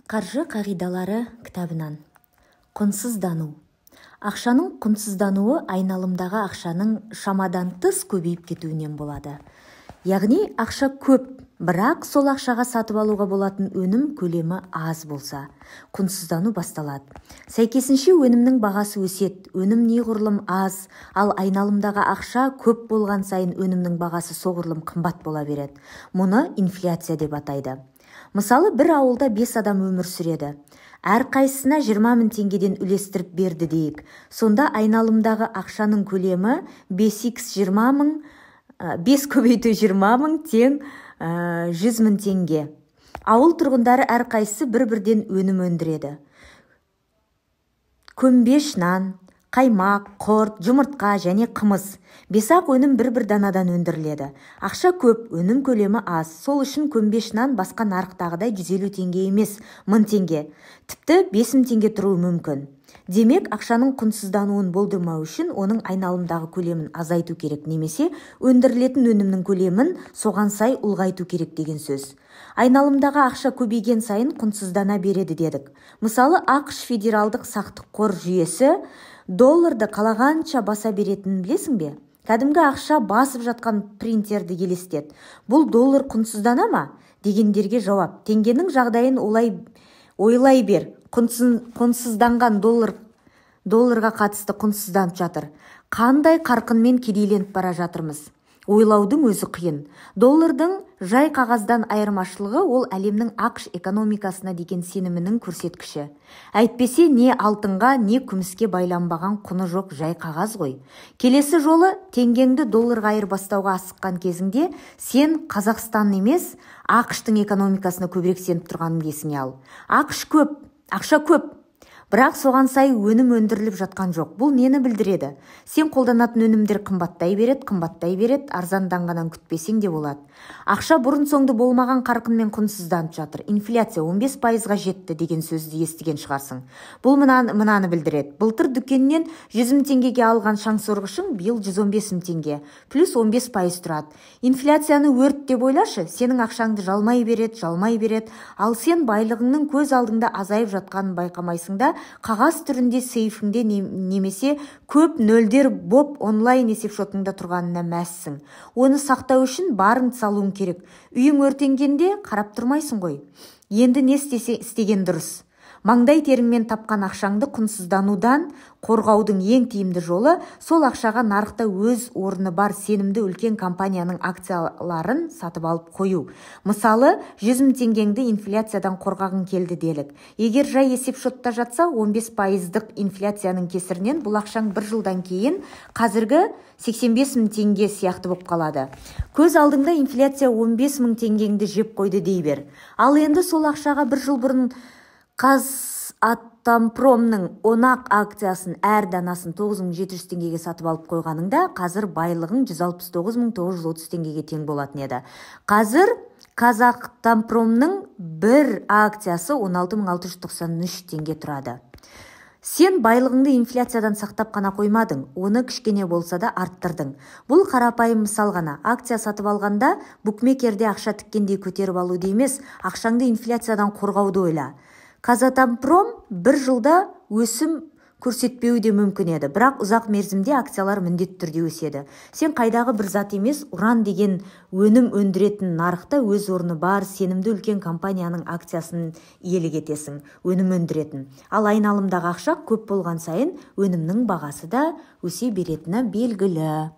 Қаржы қағидалары кітабынан. Құнсыздану. Ақшаның құнсыздануы айналымдағы ақшаның шамадан тыс көбейіп кетуінен болады. Яғни ақша көп, бірақ сол ақшаға сатып алуға болатын өнім көлемі аз болса, құнсыздану басталады. Сәйкесінше өнімнің бағасы өседі, өнім неғұрлым аз, ал айналымдағы ақша көп болған сайын өнімнің бағасы соғұрлым қымбат бола береді. Мұны инфляция деп атайды. Мысалы, бір ауылда 5 адам өмір сүреді. Әрқайсысына 20 мың теңгеден үлестіріп берді дейік. Сонда айналымдағы ақшаның көлемі 5x 20 мың, 5 көбейту 20 мың тең 100 мың теңге. Ауыл тұрғындары әрқайсысы бір-бірден өнім өндіреді. Көмбеш нан, қаймақ, құрт, жұмыртқа және қымыз. Бес-ақ өнім бір-бір данадан өндіріледі. Ақша көп, өнім көлемі аз. Сол үшін көмбеш нан басқа нарықтағыдай 150 теңге емес, 1000 теңге. Тіпті 5000 теңге тұруы мүмкін. Демек, ақшаның құнсыздануын болдырмау үшін оның айналымдағы көлемін азайту керек немесе өндірілетін өнімнің көлемін соған сай ұлғайту керек деген сөз. Айналымдағы ақша көбейген сайын құнсыздана береді дедік. Мысалы, АҚШ федералдық сақтық қор жүйесі долларды қалағанша баса беретінін білесің бе? Кәдімгі ақша басып жатқан принтерді елестет. Бұл доллар құнсыздана ма? Дегендерге жауап. Теңгенің жағдайын ойлай бер. Құнсызданған долларға қатысты құнсызданып жатыр. Қандай қарқынмен кедейленіп бара жатырмыз? Ойлаудың өзі қиын. Доллардың жай қағаздан айырмашылығы ол әлемнің АҚШ экономикасына деген сенімінің көрсеткіші. Әйтпесе не алтынға, не күміске байланбаған құны жоқ жай қағаз ғой. Келесі жолы теңгеңді долларға айырбастауға асыққан кезіңде сен Қазақстан емес, АҚШ-тың экономикасына көбірек сеніп тұрғанын есіңе ал. АҚШ көп, ақша көп. Бірақ соған сай өнім өндіріліп жатқан жоқ. Бұл нені білдіреді? Сен қолданатын өнімдер қымбаттай береді, қымбаттай береді, арзанданғаннан күтпесең де болады. Ақша бұрын-соңды болмаған қарқынмен құнсызданып жатыр. Инфляция 15%-ға жетті деген сөзді естіген шығарсың. Бұл мынаны білдіреді. Былтыр дүкеннен 100 мың теңгеге алған шаңсорғышың биыл 115 мың теңге, плюс 15% тұрады. Инфляцияны өрт деп ойлашы, сенің ақшаңды жалмай береді, жалмай береді, ал сен байлығыңның көз алдыңда азайып жатқанын байқамайсың да, қағаз түрінде сейфіңде немесе көп нөлдер боп онлайн есепшотыңда тұрғанына мәзсің. Оны сақтау үшін барыңды салуың керек. Үйің өртенгенде қарап тұрмайсың ғой. Енді не істеген дұрыс? Маңдай теріңмен тапқан ақшаңды құнсызданудан қорғаудың ең тиімді жолы сол ақшаға нарықта өз орны бар сенімді үлкен компанияның акцияларын сатып алып қою. Мысалы, 100 мың теңгеңді инфляциядан қорғағың келді делік. Егер жай есепшотта жатса, 15%-дық инфляцияның кесірінен бұл ақшаң бір жылдан кейін қазіргі 85 мың теңге сияқты боп қалады. Көз алдыңда инфляция 15 мың теңгеңді жеп қойды дей бер. Ал енді сол ақшаға бір жыл бұрын Қазатомпромның 10 акциясын әр данасын 9700 теңгеге сатып алып қойғаныңда, қазір байлығың 169 930 теңгеге тең болатын еді. Қазір Қазатомпромның бір акциясы 16 693 теңге тұрады. Сен байлығыңды инфляциядан сақтап қана қоймадың, оны кішкене болса да арттырдың. Бұл қарапайым мысал ғана. Акция сатып алғанда букмекерде ақша тіккендей көтеріп алуды емес, ақшаңды инфляциядан қорғауды ойла. Қазатомпром бір жылда өсім көрсетпеуі де мүмкін еді, бірақ ұзақ мерзімде акциялар міндетті түрде өседі. Сен қайдағы бір зат емес, уран деген өнім өндіретін нарықта өз орны бар сенімді үлкен компанияның акциясын иелік етесің, өнім өндіретін. Ал айналымдағы ақша көп болған сайын өнімнің бағасы да өсе беретіні белгілі.